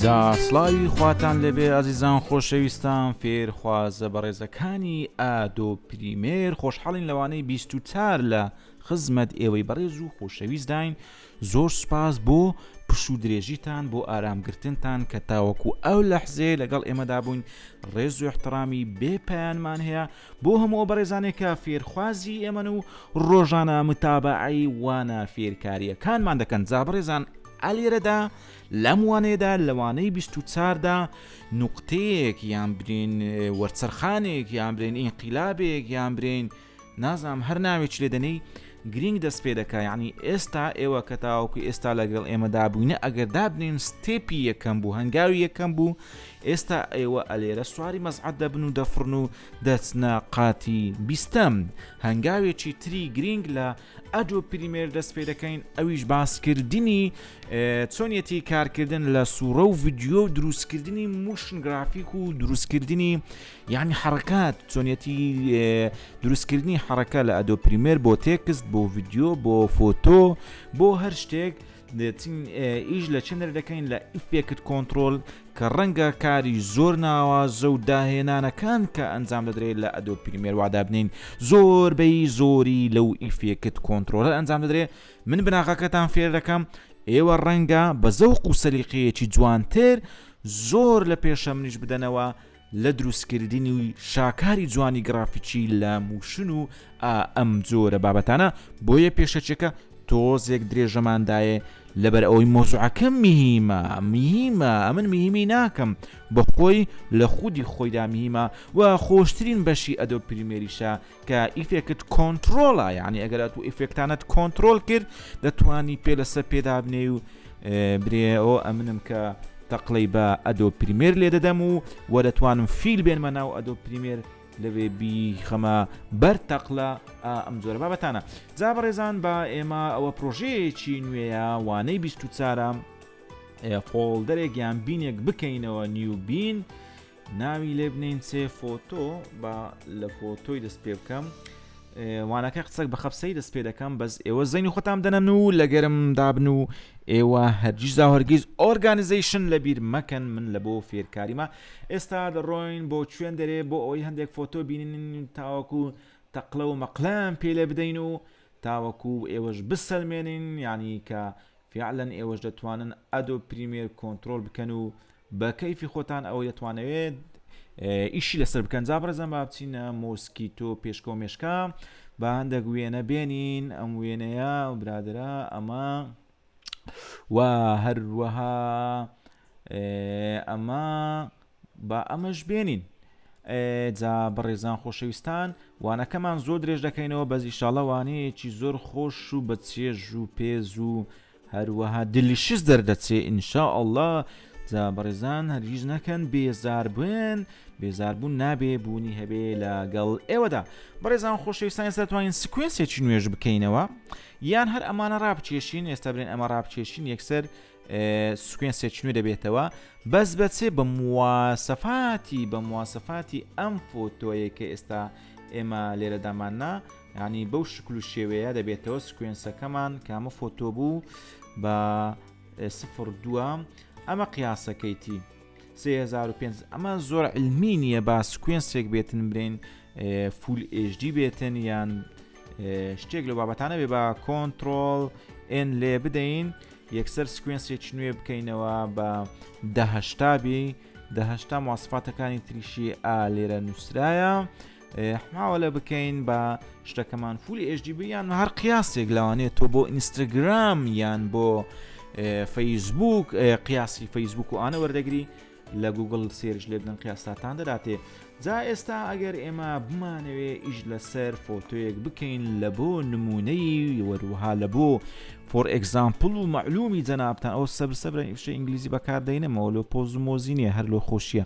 جا سڵاوی خواتان لێبێ ئازیزان خۆشەویستان فێرخوازە بەڕێزەکانی Adobe Premiere خۆشحاڵین لەوانەی 24 لە خزمەت ئێوەی بەڕێز و خۆشەویستداین زۆر سوپاس بۆ پشوو درێژیتان بۆ ئارامگرتنتان کە تاوەکو ئەو لەحزەیە لەگەڵ ئێمەدا بووین ڕێز و احترامی بێ پایانمان هەیە بۆ هەموو ئەو بەڕێزانێک کە فێرخوازی ئێمەن و ڕۆژانە متابەعەی وانە فێرکارییەکانمان دەکەن جا بەڕێزان ئالێرەدا لەم وانەیەدا لە وانەی 24 دا نوقتەیەک یان برین وەرچەرخانێک یان برین ئینقیلابێک یان برین نازانم هەر ناوێکی لێ دەنێی گرینگ دەست پێ دەکا یعنی ئێستا ئێوە کە تاوەکو ئێستا لەگەڵ ئێمەدا بووینە ئەگەر دابنین step ی یەکەم بوو هەنگاوی یەکەم بوو ئێستا ئێوە ئەلێرە سواری مەزعەت دەبن و دەفڕن و دەچنە قاتی بیستەم هەنگاوێکی تری گرینگ لە Adobe Premiere دەست پێ دەکەین ئەویش باسکردنی چۆنیەتی کارکردن لە سوڕە و ڤیدیۆ و دروستکردنی motion graphic و دروستکردنی یعنی حرکات چۆنیەتی دروستکردنی حرەکە لە Adobe Premiere بۆ text بۆ ڤیدیۆ بۆ photo بۆ هەر شتێک دەچین ئیش لە چێنەر دەکەین لە effect control کە ڕەنگە کاری زۆر ناوازە و داهێنانەکان کە ئەنجام دەدرێت لە Adobe Premiere وادابنین زۆربەی زۆری لەو effect control ە ئەنجام دەدرێت من بناغەکەتان فێر دەکەم ئێوە ڕەنگە بە زەوق و سەلیقەیەکی جوانتر زۆر لە پێشە منیش بدەنەوە لە دروستکردنی شاکاری جوانی گرافیکی لە motion و ئا ئەم جۆرە بابەتانە بۆیە پێشەکیەکە تۆزێک درێژەمان دایێ لەبەر ئەوەی مۆزوعەکە مهیمە مهیمە ئەمن مهیمی ناکەم بەخۆی لە خودی خۆیدا مهیمە و خۆشترین بەشی Adobe Premiere یشە کە effect control ە یعنی ئەگەر ئەتوو effect انت کۆنترۆل کرد دەتوانی پێ لەسەر پێدابنێ و برێ ئەو ئەمنم کە تەقلەی بە Adobe Premiere لێ دەدەم و وە دەتوانم فیل بێنمە ناو Adobe Premiere لەوێ بیخەمە بەر تەقلە ئەم جۆرە بابەتانە جا بەڕێزان بە ئێمە ئەوە پرۆژەیەکی نوێیە وانەی 24 folder ێک یان bin ێک بکەینەوە new bin ناوی لێ بنێین چێ photo با لە photo ی دەست پێ بکەم وانەکە قسەک بە خەپسەی دەست پێ دەکەم بەس ئێوە زەینی خۆتان دەنەن و لەگەرم دابن و ئێوە هەرگیز دا هەرگیز organization لەبیر مەکەن من لە بۆ فێرکاریمە ئێستا دەڕۆین بۆ کوێن دەرێ بۆ ئەوەی هەندێک photo بینین تاوەکو تەقلە و مەقلەیان پێ لێ بدەین و تاوەکو ئێوەش بسەلمێنین یعنی کە فیعلەن ئێوەش دەتوانن Adobe Premiere کۆنترۆل بکەن و بە کەیفی خۆتان ئەوەی دەتوانەوێت ئیشی لەسەر بکەن جا بەڕێزان با بچینە mosquito پێشکە و مێشکە با هەندێک وێنە بێنین ئەم وێنەیە برادرە ئەمە و هەروەها ئەمە با ئەمەش بێنین جا بەڕێزان خۆشەویستان وانەکەمان زۆر درێژ دەکەینەوە بەس ئیشاڵە وانەیەکی زۆر خۆش و بە چێژ و پێز و هەروەها delicious دەردەچێ ان شاء اللە جا بەڕێزان هەرگیز نەکەن بێزار بن بێزار بوون نابێ بوونی هەبێ لەگەڵ ئێوەدا بەڕێزان خۆشەویستان ئێستا توانین sequence ێکی نوێژ بکەینەوە یان هەر ئەمانە ڕابکێشین ئێستا برێن ئەمە ڕابکێشین یەکسەر sequence ێکی نوێ دەبێتەوە بەس بەچێ بە مواسەفاتی بە مواسەفاتی ئەم photo یە کە ئێستا ئێمە لێرە داماننا یانی بەو شکل و شێوەیە دەبێتەوە sequence ەکەمان کامە photo بوو بە سفر دووە ئەمە قیاسەکەیتی 3005 ئەمە زۆر علمی نییە با sequence ێک بێتن برین full HD بێتن یان شتێک لە بابەتانە بێ بە control N لێ بدەین یەکسەر sequence ێکی نوێ بکەینەوە بە دەهشتا بی دەهشتا مواسفاتەکانی تریشی ئا لێرە نووسرایە حاوەلە بکەین بە شتەکەمان full HD یان هەر قیاسێک لەوانەیە تۆ بۆ ئینستاگرام یان بۆ فەیسبوک قیاسی فەیسبوک و ئانە وەردەگری لە گوگل search لێ بدەن قیاساتان دەداتێ جا ئێستا ئەگەر ئێمە بمانەوێ ئیش لەسەر photo یەک بکەین لە بۆ نمونەی وەروها لە بۆ for example و معلومی جەنابتان ئەو سەبر سەبرە ئیشە ئینگلیزی بەکاردەینەمەوە لۆ پۆز و مۆزی نیە هەر لۆ خۆشیە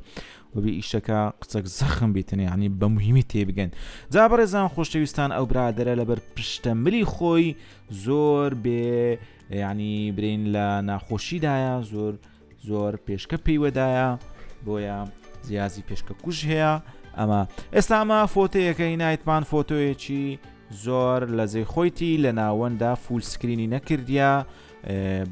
وەبی ئیشەکە قچەک زەخم بیتن یعنی بە مهمی تێبگەن جا بەڕێزان خۆشەویستان ئەو برادەرە لەبەر پشتە ملی خۆی زۆر بێ یعنی برین لە ناخۆشیدایە زۆر زۆر پێشکە پێیوەدایە بۆیە زیازی پێشکە کوژ هەیە ئەمە ئێستا ئەمە photo یەکەی نایتمان photo یەکی زۆر لە جێ خۆیتی لە ناوەندا full screen ی نەکردیا.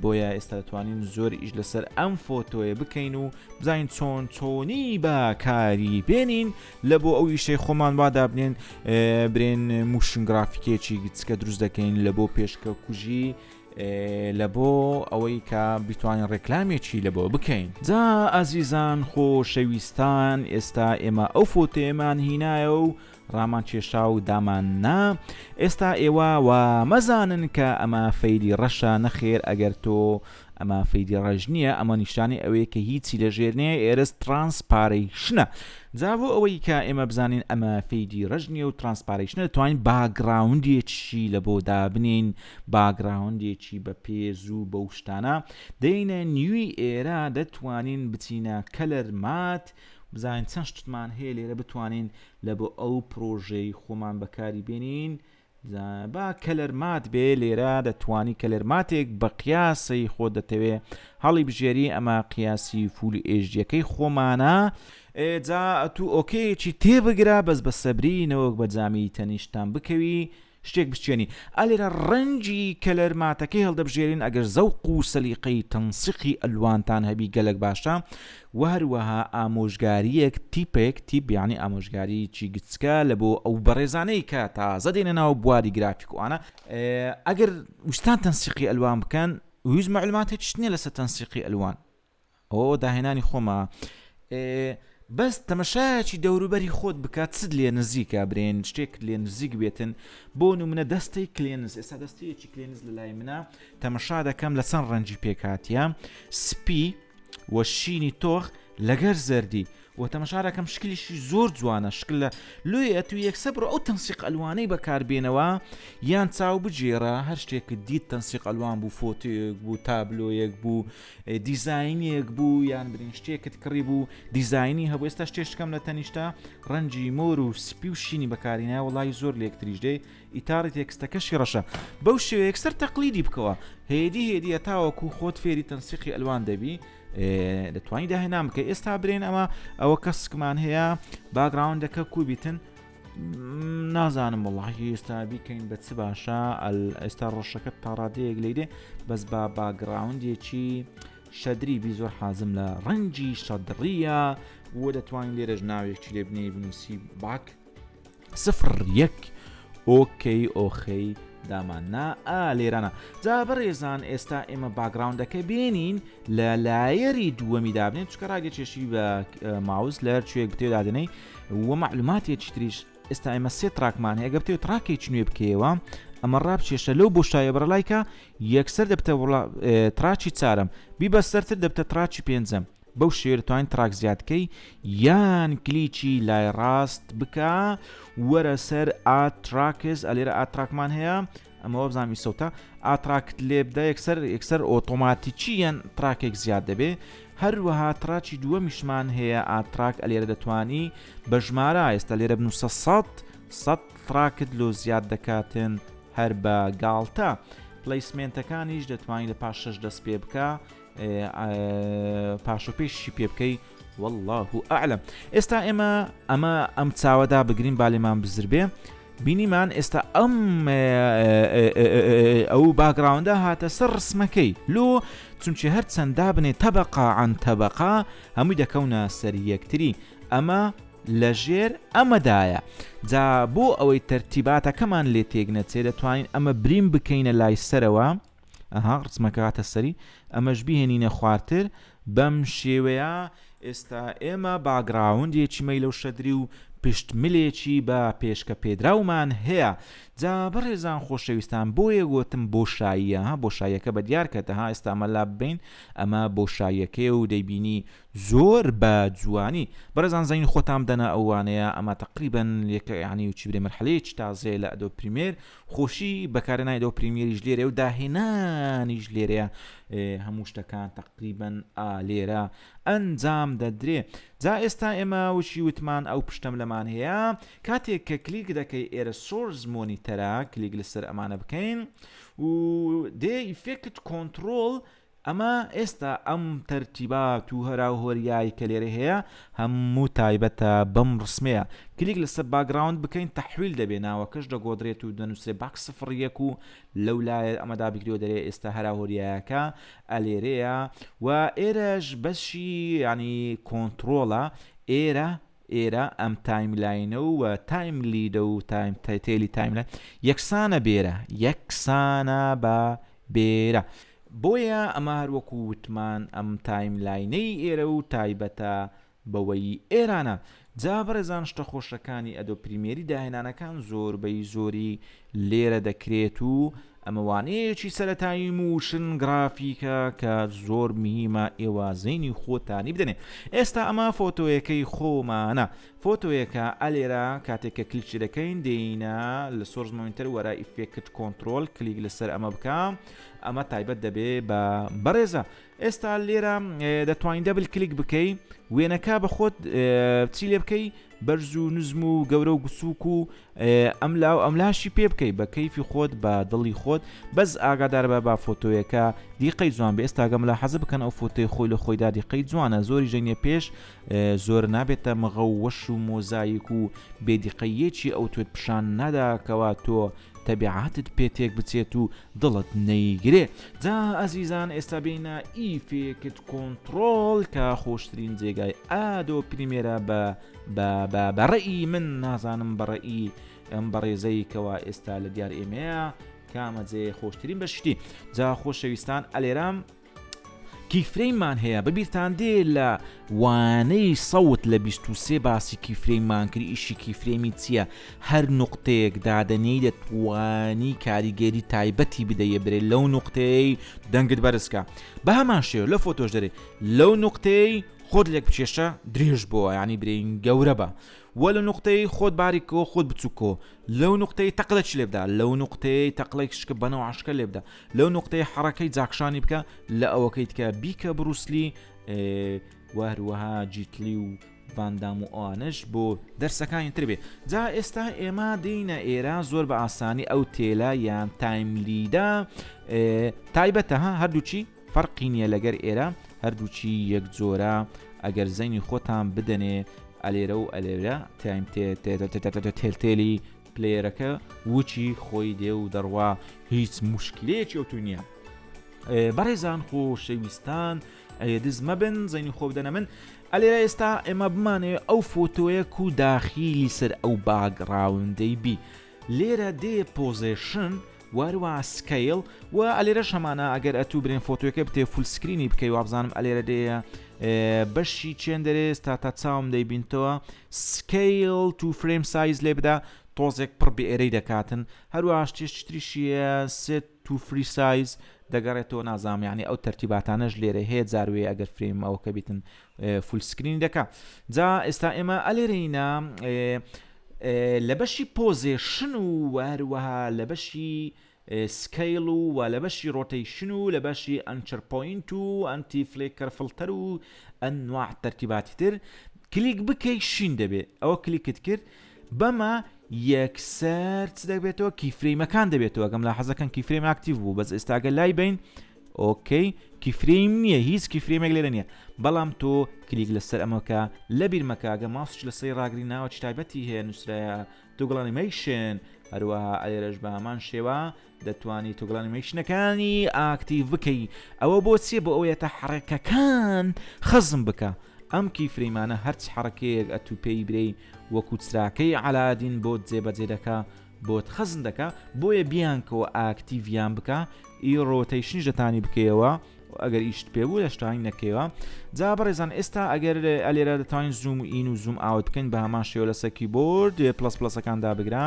بۆیە ئێستا دەتوانین زۆر ئیش لەسەر ئەم فۆتۆیە بکەین و بزانین چۆن چۆنی بە کاری بێنین لە بۆ ئەو ئیشەی خۆمان وا دابنێن برێن motion graphic ێکی گچکە دروست دەکەین لە بۆ پێشکە کوژی لە بۆ ئەوەی کە بتوانین ڕێکلامێکی لە بۆ بکەین جا ئازیزان خۆشەویستان ئێستا ئێمە ئەو فۆتۆیەمان هینایە و ڕامان کێشا و دامان نا ئێستا ئێوە وا مەزانن کە ئەمە fade ی ڕەشە نەخێر ئەگەر تۆ ئەمە fade ی ڕەش نییە ئەمە نیشانەی ئەوەیە کە هیچی لە ژێر نییە ئێرس transparency ە جا بۆ ئەوەی کە ئێمە بزانین ئەمە fade ی ڕەش نییە و transparency ە دەتوانین background ێکی لە بۆ دابنین background ێکی بە پێز و بەو شتانە دێینە new ی ئێرە دەتوانین بچینە color matte بزانین چەند شتمان هەیە لێرە بتوانین لە بۆ ئەو پرۆژەی خۆمان بەکاری بێنین با color matte بێ لێرە دەتوانی color matte ێک بە قیاسی خۆ دەتەوێ هەڵی بژێری ئەمە قیاسی full HD یەکەی خۆمانە جا ئەتوو okay یەکی تێبگرە بەس بە سەبری نەوەک بە جامی تەنیشتان بکەوی شتێک بچێنی ئا لێرە ڕەنگی color matte ەکەی هەڵدەبژێرین ئەگەر زەوق و سەلیقەی تەنسیقی ئەلوانتان هەبی گەلەک باشە وە هەروەها ئامۆژگاریەک tip ێک tip یانی ئامۆژگاریی گچکە لە بۆ ئەو بەڕێزانەی کە تازە دێنە ناو بواری گرافیک و ئانە ئەگەر ویستان تەنسیقی ئەلوان بکەن هیچ مەعلوماتێکیش نییە لەسەر تەنسیقی ئەلوان ئەوە داهێنانی خۆمە بەس تەمەشایەکی دەوروبەری خۆت بکە چت لێ نزیکە برێن شتێک لێ نزیک بێتن بۆ نمونە دەستەی کلێنز ئێستا دەستەیەکی کلێنز لە لای منە تەمەشا دەکەم لە چەند ڕەنجی پێکاتیە سپی و شینی تۆخ لەگەر زەردی و تەمەشا دەکەم شکلیشی زۆر جوانە شکل لە لۆیە ئەتوو یەکسەر بڕۆ ئەو تەنسیق ئەلوانەی بەکاربێنەوە یان چاو بگێڕە هەر شتێکت دیت تەنسیق ئەلوان بوو فۆتۆیەک بوو تابلۆیەک بوو دیزاینێک بوو یان برین شتێکت کڕی بوو دیزاینی هەبوو ئێستا شتێشکەم لە تەنیشتە ڕەنجی مۆر و سپی و شینی بەکارینە وڵی زۆر لێکتریش دێ ئیتاڕی تێکستەکەشی ڕەشە بەو شێوەیە یەکسەر تەقلیدی بکەوە هێدی هێدی هەتاوەکو خۆت فێری تەنسیقی ئەلوان دەبی دەتوانی داهێنان بکە ئێستا برێن ئەمە ئەوە کەسکمان هەیە background ەکە کوبیتن نازانم وڵی ئێستا بیکەین بە چ باشە ئێستا ڕۆژەکە تاڕادەیەک لیدێ بەس بە background ێکی شەدری بی زۆر حازم لە ڕەنجی شەدڕیە و دەتوانین لێرەش ناوێکی لێ بنێی بنووسی back سفر یەک okay ئۆخەی دامان نا ئا لێرانە جا بەڕێزان ئێستا ئێمە background ەکە بێنین لە layer ی دووەمی دابنێن چکە ڕاگە چێشی بە ماوس لە کوێک بتێ دادنەی و معلوماتێکی تریش ئێستا ئێمە سێ track مان هەیە گەر بتەوێت track ێکی نوێ بکەیەوە ئەمە ڕابچێشە لەو بۆشایە بڕلایکە یەکسەر دەبتە track ی چارەم بیبە سەرتر دەبتە track ی پێنجەم بەو شێوەیە دەتوانین track زیاد کەی یان کلیکی لای ڕاست بکە وەرە سەر add tracks ئەلێرە add track مان هەیە ئەمە وابزانام ئی سەوتە add track ت لێ بدە یەکسەر یەکسەر ئۆتۆماتیکی یان track ێک زیاد دەبێ هەروەها track ی دووەمیشمان هەیە add track ئەلێرە دەتوانی بە ژمارە ئێستا لێرە بنووسە سەد سەد track ت لۆ زیاد دەکاتن هەر بە گاڵتە placement ەکانیش دەتوانانی لە پاش شەش دەست پێ بکە پاش و پێشی پێ بکەی والله اعلم ئێستا ئێمە ئەمە ئەم چاوەدا بگرین بالێمان بزر بێ بینیمان ئێستا ئەم ئەو background ە هاتە سەر ڕسمەکەی لۆ چونچی هەر چەنددا بنێ تەبقا عن تەبقا هەمووی دەکەونە سەر یەکتری ئەمە لەژێر ئەمەدایە جا بۆ ئەوەی تەرتیباتەکەمان لێ تێک نەچێ دەتوانین ئەمە برین بکەینە لای سەرەوە ئەها ڕسمەکە هاتە سەری ئەمەش بیهێنینە خوارتر بەم شێوەیە ئێستا ئێمە background ێکی مەیلەو شەدری و پشت ملێکی بە پێشکە پێدراومان هەیە جا بەڕێزان خۆشەویستان بۆیە گۆتم بۆشاییە ها بۆشاییەکە بە دیار کەتە ها ئێستا ئەمە لا ببەین ئەمە بۆشاییەکەی و دەیبینی زۆر بە جوانی بەڕێزان زەینی خۆتان بدەنە ئەو وانەیە ئەمە تەقریبەن یەکە یعنی چی برێ مەرحەلەیەکی تازەیە لە Adobe Premiere خۆشی بەکارهێنانی Adobe Premiere یش لێرەیە و داهێنانیش لێرەیە هەموو شتەکان تقریبن ئا لێرە ئەنجام دەدرێ جا ئێستا ئێمە وشی وتمان ئەو پشتەم لەمان هەیە کاتێک کە کلیک دەکەی ئێرە source monitor ە کلیک لەسەر ئەمانە بکەین و دێ effect control. ئەمە ئێستا ئەم تەرتیبات و هەراوهۆریای کە لێرە هەیە هەموو تایبەتە بەم ڕسمەیە. کلیک لەسەر background بکەین تەحویل دەبێ ناوەکەش دەگۆدرێت و دەنووسرێ back 01 و لەو لایە ئەمە دابگری و دەرێ ئێستا هەراوهۆریایەکە ئەلێرەیە و ئێرەش بەشی یانی کۆنتڕۆڵە ئێرە ئێرە ئەم timeline ە و time lead ە و time تێلی timeline یەکسانە بێرە یەکسانە بە بێرە بۆیە ئەمە هەروەکو وتمان ئەم timeline ەی ئێرە و تایبەتە بەوەی ئێرانە. جا بەڕێزان شتە خۆشەکانی Adobe Premiere ی داهێنانەکان زۆربەی زۆری لێرە دەکرێت و ئەمە وانەیەکی سەرەتایی motion graphic ە کە زۆر مهیمە ئێوە زەینی خۆتانی بدەنێ. ئێستا ئەمە فۆتۆیەکەی خۆمانە فۆتۆیەکە ئەلێرە کاتێک کە کلیکی دەکەین دێینە لە source monitor وەرە effect control کلیک لەسەر ئەمە بکە ئەمە تایبەت دەبێ بە بەڕێزە ئێستا لێرە دەتوانین double click بکەی وێنەکە بە خۆت چی لێ بکەی بەرز و نزم و گەورە و گسوک و ئەم لا و ئەملاشی پێ بکەی بە کەیفی خۆت بە دڵی خۆت بەس ئاگادار بە با فۆتۆیەکە دیقەی جوان بێ ئێستاگە ملا حەزە بکەن ئەو فۆتۆی خۆی لە خۆیدا دیقەی جوانە زۆری ژەنیە پێش زۆر نابێتە مغە و وەش و مۆزایک و بێدیقەیەکی ئەو توێت پیشان نادا کەوا تۆ تەبیعاتت پێ تێک بچێت و دڵت نەیگرێ جا ئەزیزان ئێستا بینە effect control کە خۆشترین جێگای Adobe Premiere ە بە بە بە بەڕێی من نازانم بەڕێی ئەم بەڕێزەی کەوا ئێستا لە دیار ئێمەیە کامە جێ خۆشترین بەشتی جا خۆشەویستان ئەلێرام keyframe مان هەیە بەبیرتان دێ لە وانەی سەوت لە 23 باسی keyframe مان کرد ئیشی keyframe ی چییە هەر نوقتەیەک دادەنێی دەتوانی کاریگەری تایبەتی بدەیە برێ لەو نوقتەیەی دەنگت بەرزکە بە هەمان شێوە لە فۆتۆش دەرێ لەو نوقتەیەی خۆت لێک بکێشە درێژ بۆوە یانی برێین گەورە بە وە لە نوقتەی خۆت باریکەوە خۆت بچوکۆ لەو نوقتەی تەقلە چ لێبدا لەو نوقتەیەی تەقلەی شکە بەنەو عشکە لێبدا لەو نوقتەی حەڕەکەی جاکشانی بکە لە ئەوەکەی تکە بیکە بروسلی و هەروەها جیتلی و ڤاندام و ئەوانش بۆ دەرسەکانی تر بێ جا ئێستا ئێمە دێینە ئێرە زۆر بە ئاسانی ئەو تێلە یان time lead ە تایبەتە ها هەردووچی فەرقی نییە لەگەر ئێرە هەردووچی یەک جۆرە ئەگەر زەینی خۆتان بدەنێ ئەلێرە و ئەلێرە time تێلتێلی player ەکە وچی خۆی دێ و دەڕوا هیچ مشکلەیەکی ئەو تو نییە بەڕێزان خۆشەویستان ئەیدز مەبن زەینی خۆ بدەنە من ئەلێرە ئێستا ئێمە بمانەوێ ئەو فۆتۆیە کو داخیلی سەر ئەو background ەی بی لێرە دێ position وەروا scale و ئەلێرەش هەمانە ئەگەر ئەتوو برێن فۆتۆیەکە بتێ full screen ی بکەی وابزانم ئەلێرە دێیە بەشی چێن دەرێ ئێستا تا چاوم دەیبینتەوە scale to frame size لێ بدا تۆزێک پڕ بێ ئێرەی دەکاتن هەروەها شتێکی تریشیە set to free size دەگەڕێتەوە نازانم یعنی ئەو تەرتیباتانەش لێرە هەیە جاروێ ئەگەر frame ئەوکە بیتن full screen دەکا جا ئێستا ئێمە ئەلێرەینا لە بەشی position و هەروەها لە بەشی scale و و لە بەشی rotation و لە بەشی anchor point و anti flicker filter و ئەنواع تەرتیباتی تر کلیک بکەی شین دەبێت ئەوە کلیکت کرد بەمە یەکسەر چ دەبێتەوە keyframe ەکان دەبێتەوە گەم لا حەزەکەن keyframe active بوو بەس ئێستاگە لای بین okay keyframe نییە هیچ keyframe ێک لێرە نییە بەڵام تۆ کلیک لەسەر ئەمەکە لە بیرمەکەگە ماوسش لەسەری ڕاگری ناوەکی تایبەتی هەیە نووسرایە toggle animation هەروەها ئەێرەش بە هەمان شێوە دەتوانی toggle animation ەکانی active بکەی ئەوە بۆ چیە بۆ ئەوەیە تا حەڕەکەکان خەزم بکە ئەم keyframe انە هەرچ حەڕەکەیەک ئەتوو پێی برێی وەکو چراکەی عەلادین بۆت جێبەجێ دەکا بۆت خەزن دەکا بۆیە بیانکەوە active یان بکە ئی rotation یش دەتانی بکەیەوە ئەگەر ئیشت پێ بوو دەشتوانین نەکەیەوە جا بەڕێزان ئێستا ئەگەر ئەلێرە دەتوانین zoom in و zoom out بکەین بە هەمان شێوە لەسەر کیبۆرد plus plus ەکان دابگرا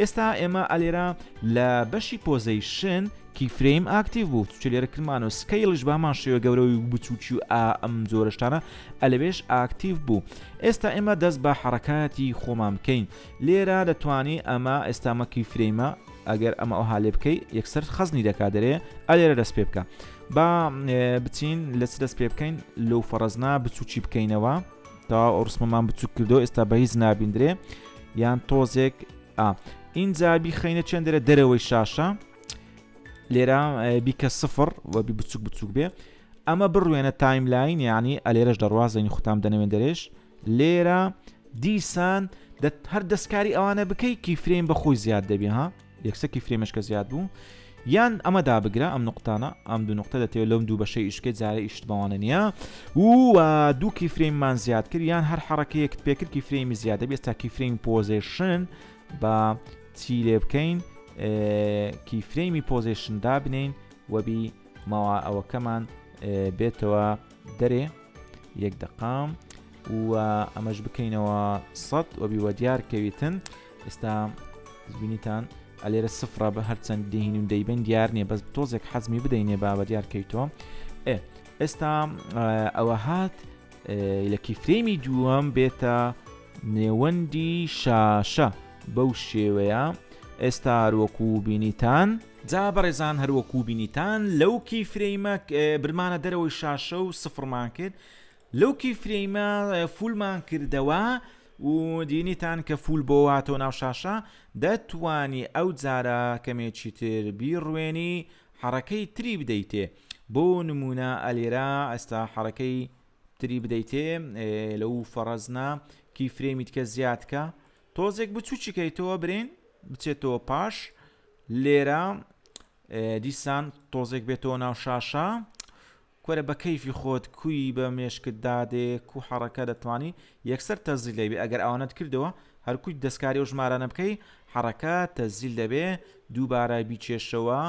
ئێستا ئێمە ئەلێرە لە بەشی position keyframe active بوو چ لێرە کرمان و scale یش بامان شێوە گەورەوەی بچوکی و ئا ئەم جۆرەشتانە ئەلەوێش active بوو ئێستا ئێمە دەست بە حرەکاتی خۆمان بکەین لێرە دەتوانی ئەمە ئێستامە keyframe ە ئەگەر ئەمە ئەوها لێ بکەی یەکسەر خەزنی دەکا دەرێ ئەلێرە دەست پێ بکە با بچین لە چ دەست پێ بکەین لەو فەڕزنا بچوکی بکەینەوە تا ئەو ڕسمەمان بچوک کردو ئێستا بە هیچ نابیندرێ یان تۆزێک ئا ئینجا بیخینە چێن دەرە دەرەوەی شاشە لێرە بیکە سفر وەبی بچوک بچوک بێ. ئەمە بڕوێنە timeline یعنی ئەلێرەش دەڕوا زەینی خوتام دەنەوێن دەرێش لێرە دیسان هەر دەستکاری ئەوانە بکەی keyframe بە خۆی زیاد دەبی ها یەکسە keyframe ەش کە زیاد بوو یان ئەمە دابگرە ئەم نقطانە ئەم دوو نقطە دەتەوێت لەم دوو بەشەی ئیشکە جارە ئیشت بەوانە نییە و دوو keyframe مان زیاد کرد یان هەر حڕەکەیەکت پێکرد keyframe ی زیاد دەبێت تا keyframe position بە چی لێ بکەین keyframe ی position دابنین وەبی ماوە ئەوەکەمان بێتەوە دەرێ یەک دقام و ئەمەش بکەینەوە سەد وەبی وە دیار کەویتن ئێستا بینیتان ئەلێرە سفرە بە هەرچەند دهین و دەیبن دیار نییە بەس تۆزێک حەزمی بدەینێ با بە دیار کەیتەوە ئێستا ئەوە هات لە keyframe ی دووەم بێتە نێوەندی شاشە بەو شێوەیە ئێستا هەروەکو بینیتان جا بەڕێزان هەروەکو بینیتان لەو keyframe ە برمانە دەرەوەی شاشە و سفرمان کرد لەو keyframe ە full مان کردەوە و دینیتان کە full بۆ هاتەوە ناو شاشە دەتوانی ئەو جارە کەمێکی تر بیڕوێنی حەڕەکەی تری بدەیتێ بۆ نمونە ئەلێرە ئێستا حەڕەکەی تری بدەیتێ لەو فەڕەزنا keyframe ی تکە زیادکە تۆزێک بچوکی کەیتەوە برین بچێتەوە پاش لێرە دیسان تۆزێک بێتەوە ناو شاشە کورە بە کەیفی خۆت کوی بە مێشکت دادێ کو حەڕەکە دەتوانی یەکسەر تەزیل دەبێ ئەگەر ئەوانەت کردەوە هەرکوی دەستکاری ئەو ژمارانە بکەی حەڕەکە تەزیل دەبێ دووبارە بیکێشەوە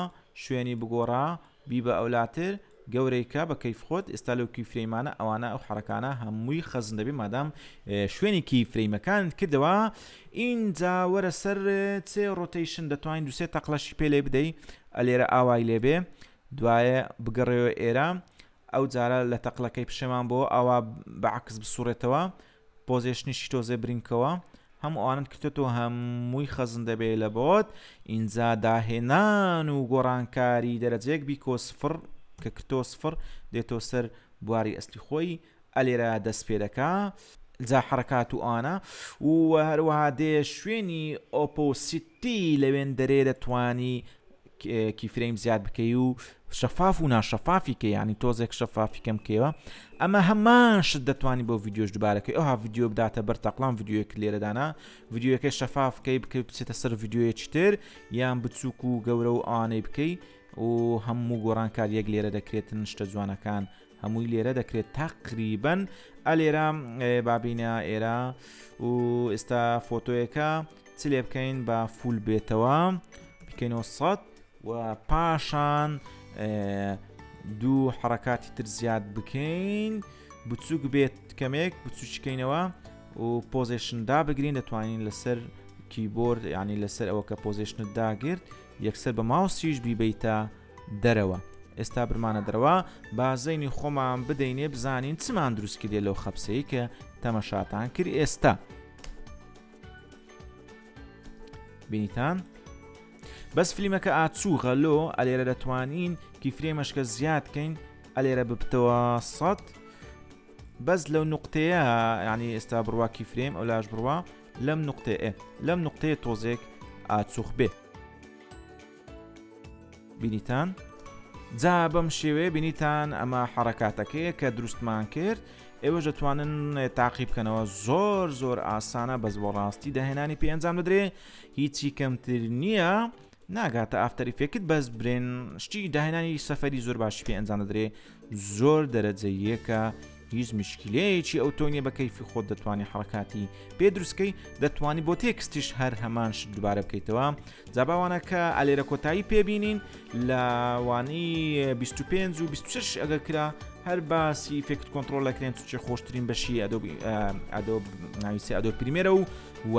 شوێنی بگۆڕە بیبە ئەولاتر گەورەی کە بە کەیف خۆت ئێستا لەو keyframe انە ئەوانە ئەو حەڕەکانە هەمووی خەزن دەبێ مادام شوێنی keyframe ەکانت کردەوە ئینجا وەرە سەر چێ rotation دەتوانین دوسێ تەقلەشی پێ لێ بدەی ئەلێرە ئاوای لێبێ دوایە بگەڕێوە ئێرە ئەو جارە لە تەقلەکەی پشێمان بۆ ئەوە بە عکس بسوڕێتەوە position یشی تۆزێ برینکەوە هەموو ئەوانت کردێتەوە هەمووی خەزن دەبێ لە بۆت ئینجا داهێنان و گۆڕانکاری دەرەجەیەک بیکۆ سفر کە کردەوە سفر دێتەوە سەر بواری ئەسلی خۆی ئەلێرە دەست پێ دەکا جا حەرەکات و ئەوانە و هەروەها دێ شوێنی opacity لەوێن دەرێ دەتوانی keyframe زیاد بکەی و شەفاف و ناشەفافی کە ینی تۆزێک شەفافی کەم کەیەوە ئەمە هەمان شت دەتوانی بۆ ڤیددیوش دوبارەکەی ئەوها ڤیددیو بداتە بەر تەقلام ڤیددیوەک لێرەدانا ڤیددیوەکەی شەفاف بکەی بکەی بچێتە سەر ڤیددیوەکی تر یان بچووک و گەورە و ئەوانەی بکەی و هەموو گۆڕانکاریەک لێرە دەکرێتن شتە جوانەکان هەمووی لێرە دەکرێت تەقریبەن ئەلێرە بابینە ئێرە و ئێستا فۆتۆیەکە چ لێ بکەین بە full بێتەوە بکەینەوە سەد و پاشان دوو حرەکاتی تر زیاد بکەین بچووک بێت کەمێک بچووکەینەوە و position دابگرین دەتوانین لەسەر کیبۆرد ینی لەسەر ئەوە کە position ت داگرت یەکسەر بە ماوسیش بیبیتە دەرەوە ئێستا برمانە دەرەوە با زەینی خۆمان بدەینێ بزانین چمان دروست کردێ لەو خەپسەی کە تەمەشاتان کرد ئێستا بینیتان بەس فلیمەکە ئاچوو غەلۆ ئەلێرە دەتوانین keyframe ەشکە زیاد کەین ئەلێرە ببتەوە سەد بەس لەو نقطەیە ینی ئێستا بڕوا keyframe ئەو لاش بڕوا لەم نقطەیە لەم نقطەیە تۆزێک ئاچوخ بێ بینیتان جا بەم شێوەیە بینیتان ئەمە حەڕەکاتەکەیە کە دروستمان کرد ئێوەش دەتوانن تاقی بکەنەوە زۆر زۆر ئاسانە بەس بۆ ڕاستی داهێنانی پێ ئەنجام دەدرێ هیچی کەمتر نییە ناگاتە After Effect بەس برێن شتی داهێنانی سەفەری زۆر باشی پێ ئەنجام دەدرێ زۆر دەرەجە یەکە هیچ مشکلەیەکی ئەو تۆ نیە بە کەیفی خۆت دەتوانی حڕکاتی پێ دروستکەی دەتوانی بۆ text یش هەر هەمان شت دووبارە بکەیتەوە جاباوانەکە ئەلێرە کۆتایی پێبینین لە وانەی 25 و 26 ئەگەر کرا هەر باسی effect control دەکرێن چ خۆشترین بەشی ئەدۆ ناویسی Adobe Premiere ە و و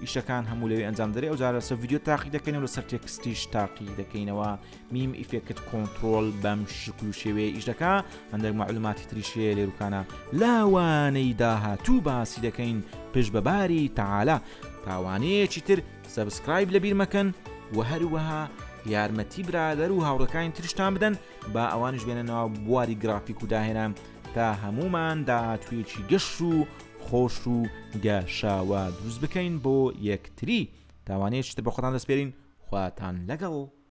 ئیشەکان هەموو لەوێ ئەنجام دەرێ ئەو جارە لەسەر ڤیدیۆ تاقی دەکەین و لەسەر text یش تاقی دەکەینەوە میم effect control بەم شکل و شێوەیە ئیش دەکا هەندێک معلوماتی تریش هەیە لێروکانە لاوانەی داهاتوو باسی دەکەین پشت بە باری تەعالا تاوانەیەکی تر subscribe لەبیر مەکەن و هەروەها یارمەتی برادەر و هاوڕەکانی ترشتان بدەن با ئەوانیش بێنە ناو بواری گرافیک و داهێنان تا هەمومان داهاتوویەکی گەش و خۆش و گەشاوە دروست بکەین بۆ یەکتری تاوانەیەکی تر بە خۆتان دەسپێرین خواتان لەگەڵ.